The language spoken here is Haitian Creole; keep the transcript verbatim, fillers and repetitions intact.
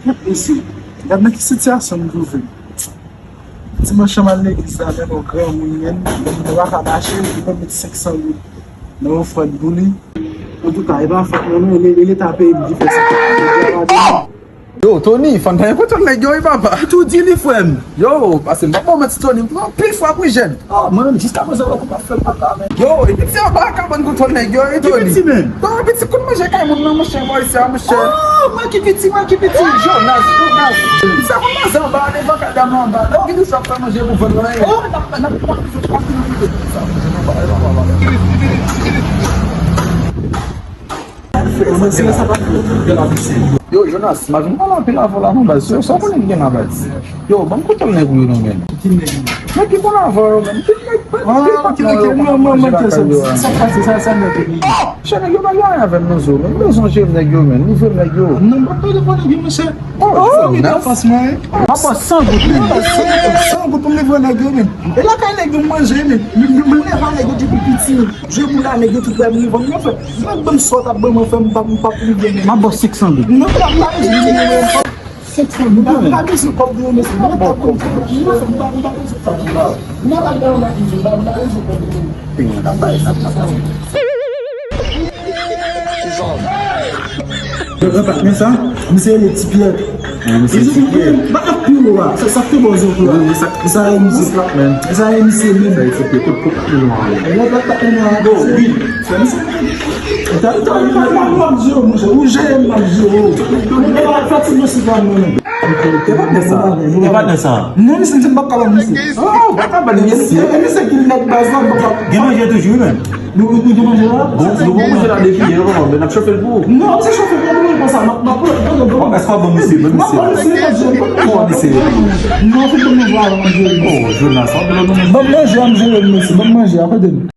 Mesye, gad nan ki sitiyasyon m twouve m. Dimanch an m al legliz la, men yon granmoun, men nou pa ka mache, li ban m met senk san goud nan ofrann pou li. Antouka, e pa fòt mwen non, e le- e leta peyi m ki fè sa. Yo, Tony, fò n ta gen kontwòl nèg yo, wi, papa. Ou tou di li, frè m. Yo, pase m pa bon mèt Tony, m pran anpil fwa pou jèn. Oh, mwen menm, jiska prezan, ou pa fè m papa, men. Yo, e piti anba kabann kontwòl nèg yo, e Tony. Ki piti, men? Yo, piti kout manje kay moun nan, monchè, bò isi a, monchè. Oh, mwen ki piti, mwen ki piti. Jonas, Jonas. Sa konn manje anba, devan kay dam nan anba. Donk, ki nou sa fè manje pou vann la, e? Oh, n ap, n ap, n ap, n ap, n ap, Yo, Jonas, m ap vin pale anpil avè w la non, baz. Yo, sa w konnen ki gen la, baz? Yo, ban m kontwòl nèg ou yo non, men. Nèg ki konn avè w yo, men. Ki nèg, ki patnè yo konn ap manje lakay yo a? Sa k pase, sa, sa nèg yo ye? Monchè, nèg yo pa gen anyen avè m non, zo, men. M bezwen jere nèg yo, men. Livre m nèg yo. Non, m pa pale de nèg yo, monchè. Oh, Jonas. M ap ba w san goud, men. San goud, san goud pou m livre nèg yo, men. E lakay nèg yo m manje, men. M, m, m leve a nèg yo depi piti. Jwe boul a nèg yo tout lè m rive an fè. Mwen ban m sa w t ap ban mwen fè m pa m pa pou rive men. M ap ba w senk san goud. Non, m pa bezwen. Senk san goud, men. M pa bezwen kòb nou, mesye. M pa bezwen kòb nou, m pa bezwen kòb nou. M pa bezwen kòb nou. Yo, yo, pa men sa, misye rele Ti Pyè. Ah, misye Ti Pyè. Ba ap pi wo a. Sa, sa k pi wo zo pou la. Wi, wi, sa, sa e misye. Sa e misye menm. Sa e Ti Pyè. Tout, tout pi wo a. E lòt, lòt pa pi wo a. Bon, wi. Sa misye. Ta, ta, ta, ta, m ap jere w, monchè. Ou jere m, m ap jere w. Mwen pa fè ti mesye pa mwen menm. E pa de sa. E pa de sa. Non, misye, misye, m p ap ka ban misye. Oh, w pa ka ban misye. E misye ki nèg baz la, m p ap ka. Gen manje toujou, wi, men. Nou, nou gen manje la? Bon, nou bon manje la depi yè, non, men n ap chofe l pou ou. Non, se chofe l pou mwen konsa, m ap, m ap pran, pran, pran. Bon, èske w ap ban misye, ban misye. M ap ban misye, m ap jere. Ou ban misye. Non, se pou mwen vwa manje. Oh, Jonas, w ap ban manje. Ban manje, m jere, mesye, ban manje, akote m.